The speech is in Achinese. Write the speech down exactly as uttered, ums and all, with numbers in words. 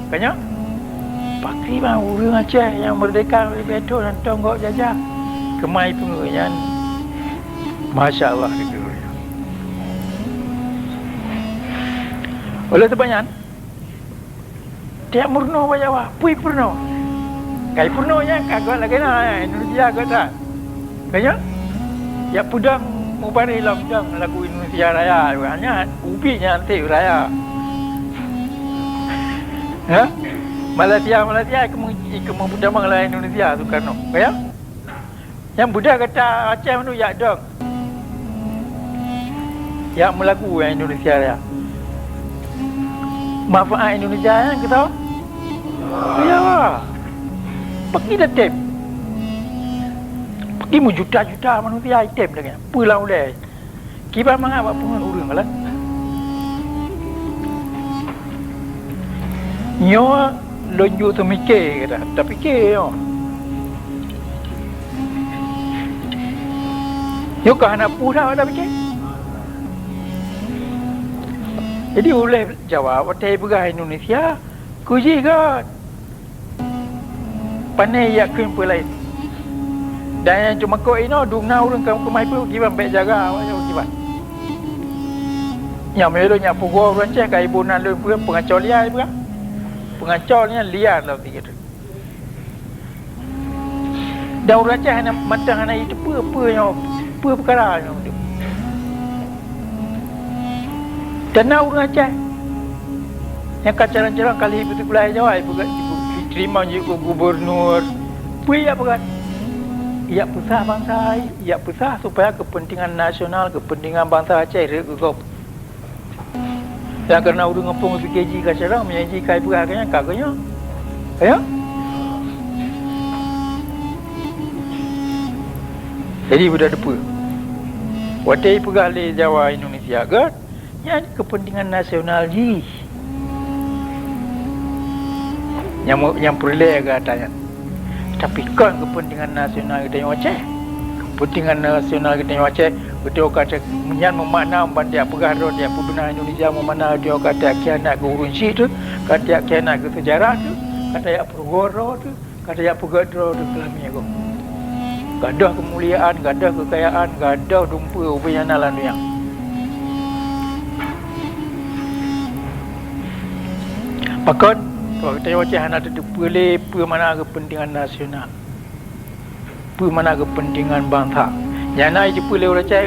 Ka nyoe, pakriban ureuëng Aceh nyang meurdeka leubeh thon nyang tonggok jajah, keumai peungeuh nyan, masya Allah, di keue. Oleh sebab nyan, tiep meurunoe bak Jawa, pui peurunoe. Kai peurunoe nyan ka göt lagée na, Indonesia göt that. Ka nyoe, jak peudong mubareh lom dong lagu Indonesia Raya, hanya ubit nyan teuh raya. Ha? Malaysia, Malaysia ikeu meu-, ikeu meupeutamong lagée Indonesia Soekarno. Ka nyoe? Nyang beudôh gata Aceh meunurot jak dong. Jak meulagu nyang Indonesia raya. Manfaat Indonesia nyan keu soe? Keu Jawa. Pakri tatem. Pakri meujuta-juta manusia item lagée nyan. Peue lam ulée? Kiban mangat bak peungon ureuëng lah. Nyoe lôn ju teumike gata, tapike nyoe. Nyoe ka hana peue that tapike. Jadi ulée Jawa watée peugah Indonesia, keu jih göt. Pane jak kheun peue laén. Dan nyang teumakot inoe dum na ureuëng ka keumai peue kiban bék jaga awak nyoe kiban. Nyang meulôn nyak peugoe ureuëng Aceh ka iboh nan lôn peue peungaco liai peue. Peungaco nyan liar lom tiga tu. Dan ureuëng Aceh hana mantong hana jiteupeue peue nyoe, peue peukara nyoe. Dan na ureuëng Aceh nyang ka calon-calon kali beuteupeulai Jawa, ipeugah jiteurimong jeuet keu gubunur. Peue jak peugah? Jak peusah bansa, jak peusah supaya keupeuntengan nasional, keupeuntengan bansa Aceh rhot keu gob. Nyang keureuna ureuëng gampông pike jih ka carông, meunyoe jih ka ipeugah keu nyan ka keu nyoe. Ka nyoe? Jadi beudôh teupeue. Watée ipeugah lé Jawa Indonesia göt, nyan keupeuntengan nasional jih nyang, nyang peureulée gata nyan. Tapi kon keupeuntengan nasional geutanyoe Aceh. Keupeuntengan nasional geutanyoe Aceh, geutanyoe ka Aceh nyan meumakna ban tajak peugah droe tajak peubeuna Indonesia meumakna geutanyoe ka tajak khianat keu ureuëng syiek teuh, ka tajak khianat keu seujarah teuh, ka tajak peurugoe droe teuh, ka tajak peugét droe teuh keu lamiet gob. Gadôh keumuliaan, gadôh keukayaan, gadôh dumpeue ubé nyang na lam donya. Pakon? Sabab geutanyoe Aceh hana tateupeue lé peue makna keupeuntengan nasional, peue makna keupeuntengan bansa. Nyang na jiteupeue lé ureuëng Aceh